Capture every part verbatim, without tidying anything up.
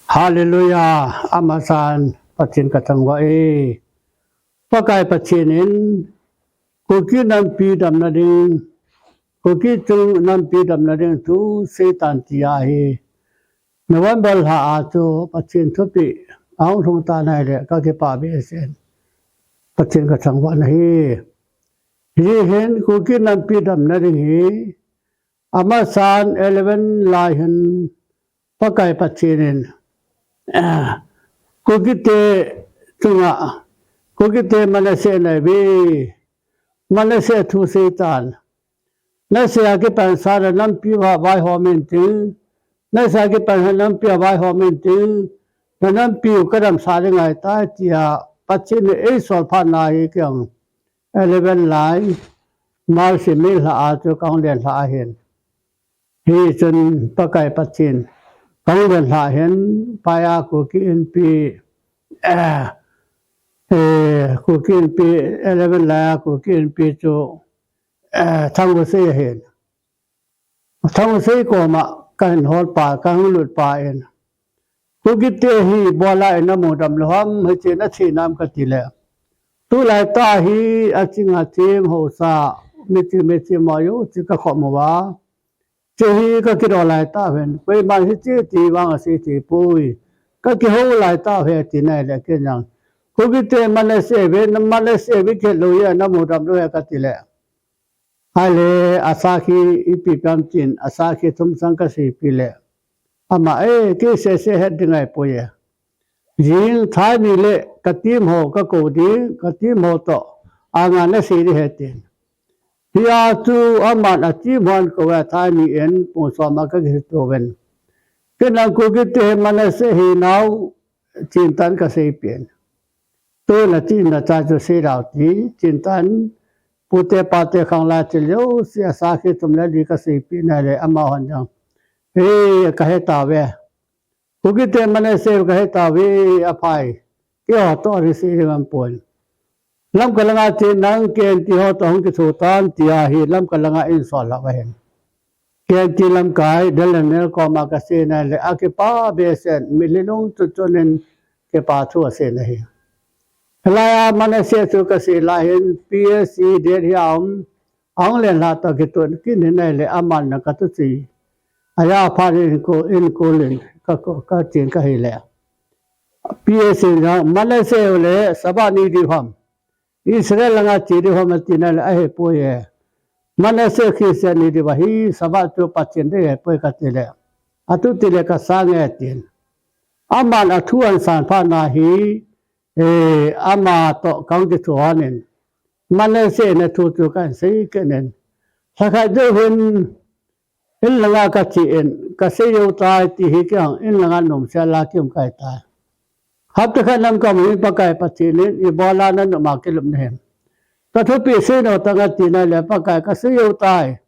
Hallelujah, amasan Pathen kathangvah e. Pakai Pathen in Kuki nampi damna ding, Kuki chung nampi damna ding thu seitan tia hi November lha a chu Pathen thupeh ahung lhung tan ahile kakipah behseh in. Pathen kathangvah nahi. Hiche hin Kuki nampi damna ding hi amasan eleven lai hin Pakai Pathen in, eh, Kukite chunga, Kukite Manasseh naive, Manasseh thu seitan. Nasei a kipansa na nampi uva vaihom intin, nasei a kipansa nampi uva vaihom intin, na nampi u kadamsah ding ahitai tia Pathen in eisol phat na hi keiin eleven lai, March ni lha a chu kahung len lha ahin. Hichun Pakai Pathen kahung len lha hin, Pakai a Kuki Inpi, eh, eh, Kuki Inpi eleven lai a Kuki Inpi chu, eh, Thangvasei ahin. Thangvasei koma kahin hol pa, kahung lut pa in, Kukite hi ibola in namu dam lou ham, hiche nathei nam kati le. Tulai tah hi aching achim haosa, miching michim mo jouse kakhom uva, hiche hi kakidoh lai tah uvin, koiman hiche ti vang asei thei poi, kakihou lai tah uve ati nai le keiin jong, Kukite Manasseh ve, Manasseh ve kihou lou e, namu dam lou e kati le. Ahile, asakhi ipi ham tin, asakhi thum sang kaseipeh le, ama, eh, kei sese het ding ahipoi e. Jing thai ni le ka team ho kakou ding, ka team ho toh anga nasei ding ahi tin. Hia chu aman a team hon kou a, thai ni in pung som a kakisuto uvin. Keiin jong Kukite Manasseh hinau, chintan kaseipeh in. Tuna chinna cha chu seidau ti, chintan, pute pate khang la thil jouse asakhi thum le li kaseipeh nai le amahon jong, eh, kahe tauve. Kukite Manasseh kahe tauve, aphai. Keiho toh kisei ding aum pon. Lamka langa che nang K N T ho toh hung kitho tan tia hi Lamka langa eihin sol lhah ahin. K N T lamkai, Daniel koma kasei nai le akipah behseh in, mitlhi nung chun chun in kipa thu asei in ahi. Hilai a Manasseh chu kasei lai hin P S C date hi aum, ahung len lhah toh kitoh kit in ahi le aman na katu chi. Aja phat in ko, in ko len, ka ko, ka chin kahi le. P S C na Manasseh le Sabbath ni ding ham, Israel langa che ding ham ati nai le ahepoi e. Manasseh Christian ni ding ahi, Sabbath chu Pathen ding ahipoi kati le. Atu ti le kasang e tin. Aman athu ahin san phat na hi, eh, ama toh kahung kitho hon in. Manasseh in athu chu kahin sei kit in. Lhakhat jou hin, in langa kache in, kasei jou tai ti hi keiin, in langa nomsel a kium kahi tai. Hapta khat lam kaum hin Pakai Pathen in, ibola nanom a kilupna ham. Kathupeh sei nom tang ati nai le Pakai kasei jou tai.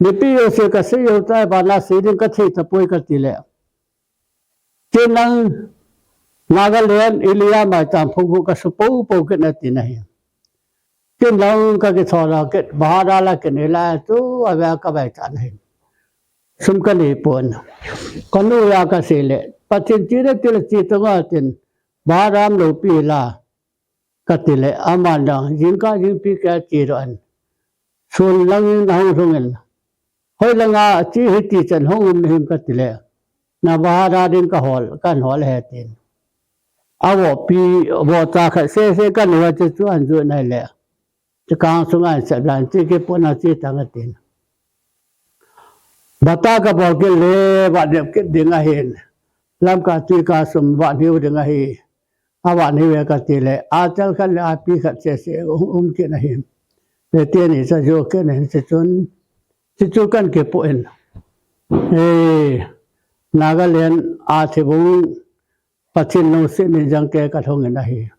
Mipi jouse kasei jou tai, bana sei ding kathei tapoi kati le. Keiin jong Nagaland Elijah maicham phung hu kasu popo kit in ati nai. Keiin jong kakithol a kit, bhara la kit in hilai a chu ave a kavai chan ahi. Sum kanei pon. Kanu a kasei le, Pathen chena tile che tonga tin, bhara umlou pi la kati le, aman jong, jingkah jingpi kache doh in. Sun lang in ahung lhung in. Hoilanga che hiti chan hung um nahim kati le. Na bhara ding kahol, kahin hol ahi tin. Avohpi, vohcha khat sese kanu a chu chu ahin jui nai le. Chukang sunga ahin sep lai in, che kipona che tang atin. Bata kabol kit le, vat nep kit ding ahin. Lamka twikah sum vat hiu ding ahi. Ava ni ve kati le, a chal khat le a pi khat sese um, um kit in ahi. Ve teni cha jo kit in ahi, chuchun, chuchu kahin kipoh in. Eh, Nagaland a thibung Pathen lungset ni jong kei kalhung in ahi.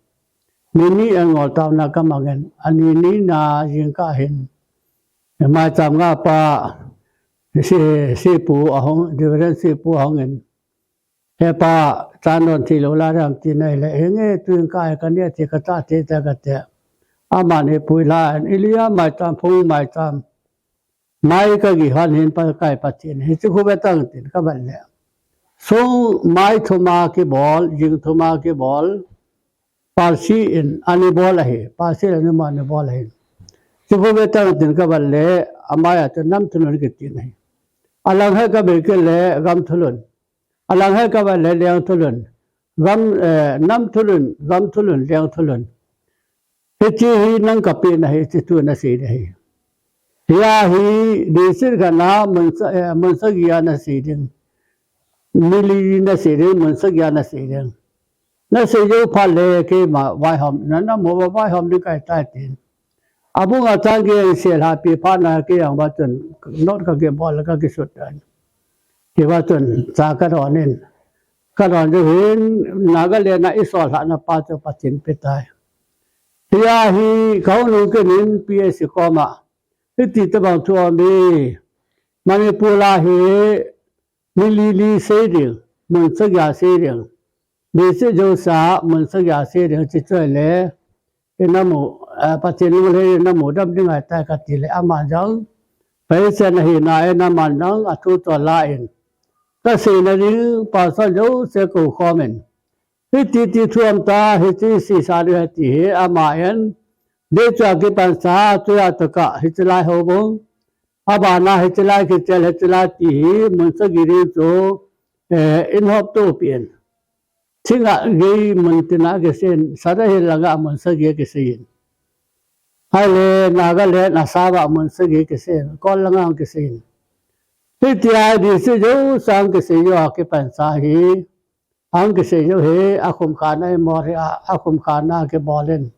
Ni ni a ngol taona kamang in, ani ni na jingkah hin. Maicham nga pa, si, sipu ahung, Reverend sipu ahung in. He pa, chan don thei lou la dam ti nai le, henge tuin ka he ka ne ti kata ti ta kate. Aman hi pui la, in Elijah maicham, phung maicham. Mai kagih hon hin Pakai Pathen, hichu khu ve tang tin kavet le. Sung mai thuma kibol, jing thuma kibol, parsi in ani bol ahi, parsi in ani bol ahi. Chuchu ve tan tin ka bal le, amai a chu nam thulun kiti ahi. Alang he ka bel ke le gam thulun. Alang he ka bal le leng thulun. Gam, eh, nam thulun, gam thulun, leng thulun. Hiche hi nang ka pe na hi, hiche thu na sei ding ahi. Hia hi, district khat na mun sa, eh, mun sagi a na sei ding. Mili na sei ding, mun sagi a na sei ding. Na sei jou phat le keima vaihom, na, na mo vaihom ding kai tai tin. Abung a chang ke sei lha pi phat na kei ang va chun, note ka kibol ka kisut tan. Kei va chun, cha ka don in. Ka don jou hin, Nagaland a i sol lhah na pa chu Pathen pe tai. Hia hi, ka hung nung ken in P S C koma. Hiti tabang thu aum e. Manipur a hi, mi li li sei ding, mun sagi a sei ding. District jousa, mun sagi a sei ding, hiche chu le, i na mu, eh, Pathen lung le i na mu dam ding ahi tai ka ti le, ama jong, Pathen a hina in ama jong, a thu to la in. Ka sei na ding, pastor jouse kou khom in. Hiti ti thu aum ta, hiti sei sa ding ahi ti hi, ama in. Dei chu a kipan sa, chu a to ka, hiche lai ho bou. Abana hiche lai kichel, hiche lai ti hi, mun sagi ding chu, eh, in hop to pi in. Thinga gei mun tina kisei in, Sarahi langa mun sagi kisei in. Ahile Nagaland a Assam a mun sagi kisei in, Kol langa kisei in. Hiti a district jousa kisei jou a kipan sa hi, ang kisei jou hi, akhum khan a i mori a, akhum khan a kibol in.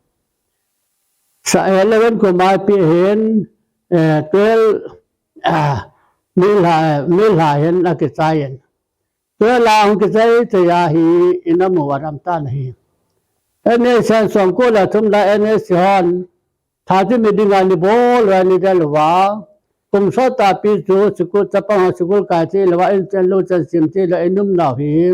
Sa eleven kum a pe hin, eh, twelve, ah, mil ha, mil ha hin a kichai in. Twelve a hung kichai chai a hi, i na mu a dam tan ahi. N S C hon songko le thum la N S C hon, thati mi dinga ni bol uva ni del uva. Kum sot a pi chu, school chapang ho school kai thei lou va, in chen lou chen sim thei lou, i num nau hi.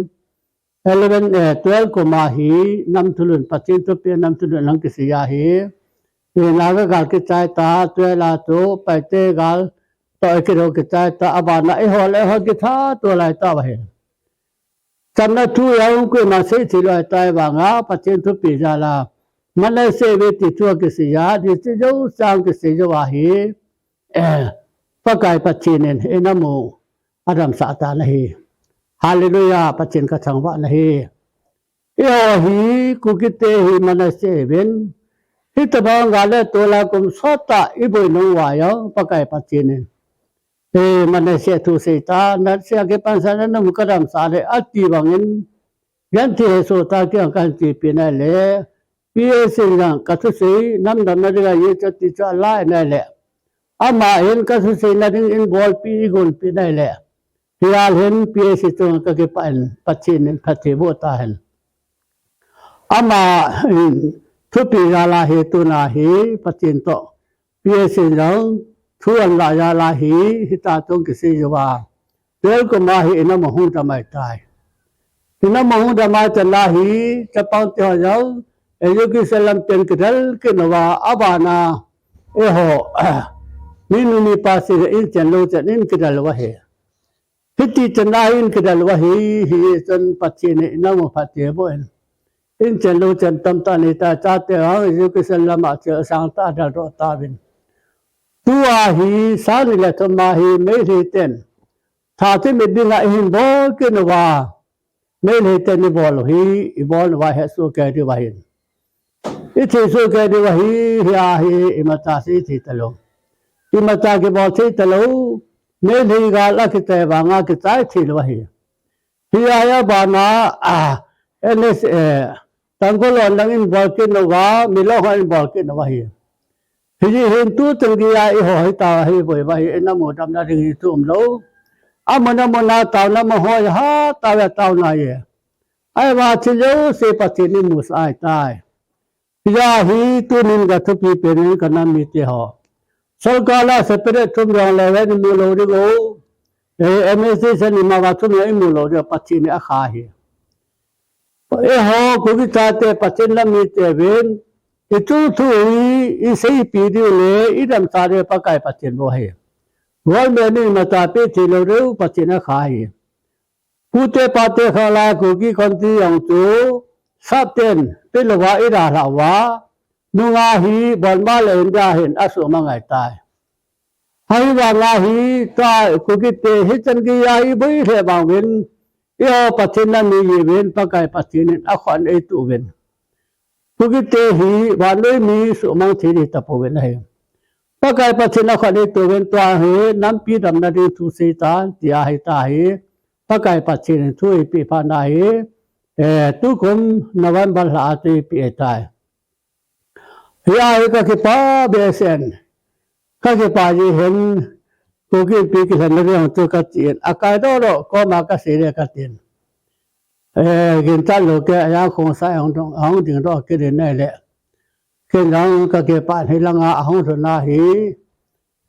Eleven, eh, twelve kum a hi, nam thulun, Pathen thupi nam thulun lang kisei a hi. Hi Naga gal kichai ta, twelve a chu, Paite gal, to i kidou kichai ta, abana i ho le ho kitha to lai ta va hi. Chamna thu jong koima sei thei lou ahi tai vanga, Pathen thupi jal a. Manasseh Valley ti thu kisei a, district jousa kisei jou a hi. Eh, Pakai Pathen in, i na mu, a dam sa tan ahi. Hallelujah, Pathen ka thangvah na hi. Eiho hi, Kuki te hi Manasseh uvin. Hitabang gal le tol a kum sot a i boi nung uva jong, Pakai Pathen in. Eh, Manasseh thu sei ta, Manasseh a kipan sa na na mu ka dam sa le, a ti bang in, Genthei hesoh tah kiang kahin chepi nai le, P S C in jong ka thusei, nam damna dinga ye cha ti cha lai nai le. Ama hin ka thusei na ding in bolpi i gonpi nai le. Hia hin P S C chunga ka kipah in Pathen in phatthei boh tahen. Ama in thupi jal a hi tuna hi Pathen toh P S C in jong thu ahin lah jal a hi, hitia chu kisei jou a. Twelve kum a hi i nam ahung dam ahitai. I nam ahung dam ahi chan a hi, chapang te ho jong, education lam pen kidel kit uva, abana, eiho, minu mipa seh in chen lou chen in kidel uva hi. Hiti chan a in kidel uva hi, hichun Pathen in i nam u phatthei boh in. In chen lou chen tamtah nei ta, chate ho education lam a chil sangtah a del doh tauvin. Tua hi, sang ni le thum a hi, Meitei ten. Thati mit dinga i hin bol kit uva. Meitei ten i bol u hi, i bol uva hi sohkei diu ahin. I thei sohkei diu ahi, hia hi, imacha sei thei talou. Imacha kibol thei talou, Meitei gal a kichai vanga kichai thei lou ahi. Hia hi abana, ah, N S A, Tangkhul hon lang in bol kit uva, Milong hon in bol kit uva ahi. Hijeh hin tu teng geiya eiho hi tao hi boi uva hi, i nam u damna ding hi thu umlou. Amun amun a taona ma hoi ha, tao ya taona ye. Ahivang thil jouse Pathen in musah ahitai. Hijeh a hi tunin ka thupi pen in ka nam mite ho. Sorkar a separate thum jong leu hen i mu lou diu. Eh, administration ima uva thum jong i mu lou diu, Pathen in akha hi. Eiho, Kuki chate Pathen nam mite uvin, i thu thu hi, i seipi diu le, i damsah diu Pakai Pathen bou ahi. Government in imacha pe thei lou diu, Pathen akha hi. Pute pate khang lai Kuki Khonti jong chu, sapten, pilouva idalhah uva, nunga hi, Burma le India hin, asuhmang ngai tai. Ahivanga hi, tua Kukite hichan geiya iboi lheh vang uvin, eiho Pathen in ami ihiuvin, Pakai Pathen in akhut eituh uvin. Kukite hi vannoi mi suhmang thei ding tapouvin ahi. Pakai Pathen in akhut eituh uvin tua hi nampi damna ding thu seitan tia hita hi. Pakai Pathen in thu eipeh phat na hi. Eh, tukum November lha a thu eipeh tai. Hia hi kakipah behseh in. Kakipah jeh hin Kuki Inpi kilhenna ding chu katin. Akai doh doh, koma kasei le katin. Eh, gin chat lou kei, ajang khong sai hung ding, hung ding doh kei ding nai le. Ken jong kakipah in hilanga ahung lhun na hi.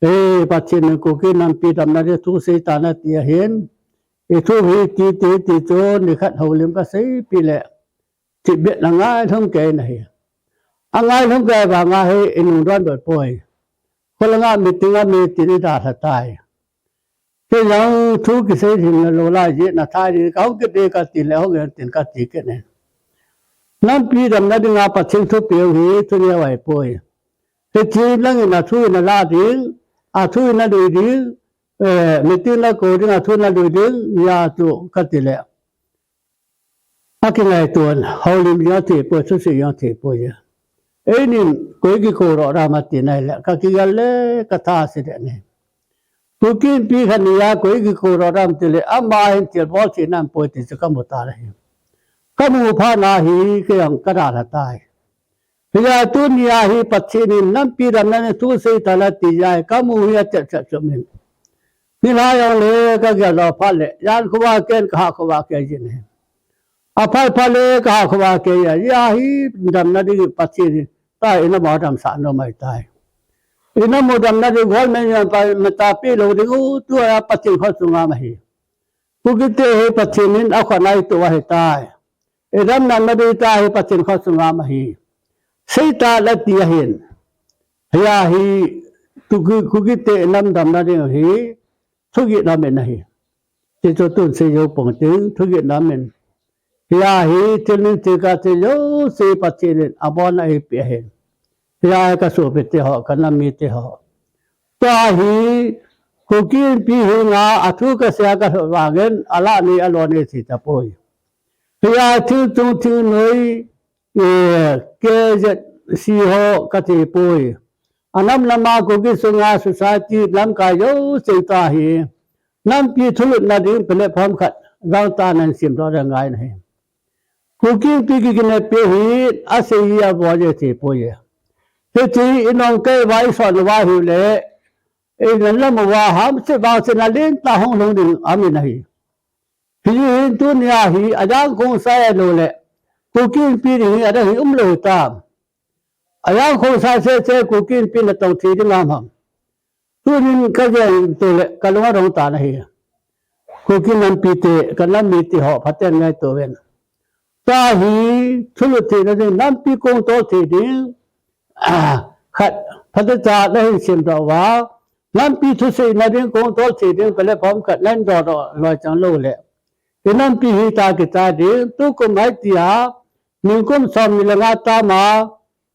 Eh, Pathen in Kuki nampi damna ding thu seitan ati ahin. Ithu hi titi ti chu nikhat houlim kaseipeh le. Thipbeh na ngailhung kei in ahi. Angailhung kei vanga hi inung donbut poi. Kholanga meeting a meeting idalha tai. Kei jong thu kisei lhinna lou lai jeh in athai ding kahung kit e kati le hung e tin kati kit e. Nampi damna dinga Pathen thupeh hi thu neo ahipoi. Hiche langin athu in alah ding, athu in adei ding, eh, meeting lakou ding, athu in adei ding, hia chu kati le. Akingaito in, houlim jong athei poi, thusei jong athei poi. Einin, koi kikou doh dam ati nai le, kakigel le, katha se le ni. Kuki Inpi khat nia, koi kikou doh dam ti le, ama hin thil bol thei nam poi ti chu kamu tan ahi. Kamu phat na hi, kei jong kadalha tai. Hia tunia hi Pathen in nampi damna ding thu seitan ati jeh a kamu hi achep chep chom in. Nilhah jong le kagel doh phat le, jan khovah kei in kahah khovah kei jin ahi. Aphat phat le kahah khovah kei a, hia hi damna ding Pathen in, tua hi inamu damsah nom ahitai. Inamu damna ding government in pa, mata pe lou ding u, tua Pathen khut sunga um ahi. Kukite hi Pathen in akhut a eituh ahitai. Idamna ding tua hi Pathen khut sunga um ahi. Seitan ati ahin. Hia hi Kuki, Kukite inam damna ding hi thugin aum in ahi. Hichu tun seijou pong ting thugin aum in. Hia hi thil nin thil kah thil jouse Pathen in abolna eipeh ahin. Hia hi kasopi teho, kanam mite ho. Tua hi Kuki Inpi henga athu kasei a kalhut vangin, alah nei, alo nei thei tapoi. Hia thil chung thil noi, eh, K Z C ho kathei poi. Anam nama Kuki sunga society lamkai jouse tua hi. Nampi thulhutna ding platform khat gangtah in ahin semdoh ding ngai in ahi. Kuki Inpi kikineppi hi asei hi abol jeh thei poi. Hiche hi inung kei uva ison uva ahiu le, inam lam uva hamset vangset in alen tah hung lhung ding aum in ahi. Hiche hin tunia hi ajang khong sai alou le, Kuki Inpi ding hi adang hi umlou hitam. Ajang khong sai sese Kuki Inpi natong thei ding ham ham. Tunin kagel to le kalung adong tan ahi. Kuki nampi te, kanam mite ho, phaten ngaito uvin. Tua hi, thulhut theina ding, nampi kong tol thei ding, ah, khat, phatecha nahin semdoh uva, nampi thuseina ding kong tol thei ding, platform khat nahin dohdoh loi chang lou le. Inampi hi tah kichai ding, tukum hitia, nikum som ni le nga tama,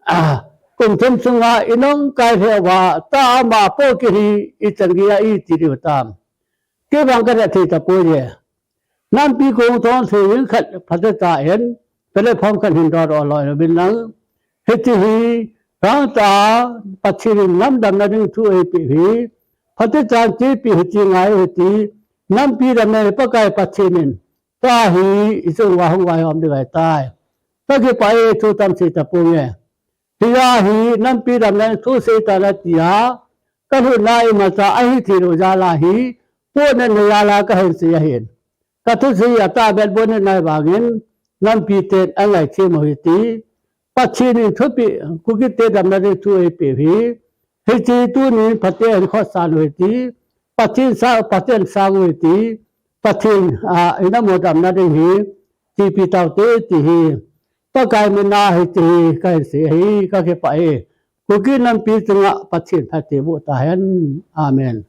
ah, kum thum sunga inung kai lheh uva, tah ama po kit hi ichan geiya iti diu tam. Kei vang kahet thei tapoi e. Nampi kong tol thei ding khat phatecha in, platform khat hin dohdoh loi uvin lang. Hiche hi, gangtah a, Pathen in nam damna ding thu eipeh hi, phatecha in chepi hiche ngai hiti, nampi damna hi Pakai Pathen in, tua hi, ichung uva hung vaihom ding ahitai. Kakipah e thu tam sei tapong e. Hia hi, nampi damna thu seitan ati a, kalhutna imacha ahithei lou jal a hi, pohnatna jal a kahin sei ahin. Kathusei atahbeh pohnatna vangin, nampi ten angaichem u hiti. Pathen in thupeh, Kukite damna ding thu eipeh hi. Hiche tunin phaten ahin khotsan u hiti. Pathen sang, phaten sang u hiti. Pathen, ah, inam u damna ding hi. Chepi taute ti hi. Pakai mina hiche hi kahin sei ahi, kakipah e. Kuki nampi chunga Pathen phatthei boh tahen. Amen.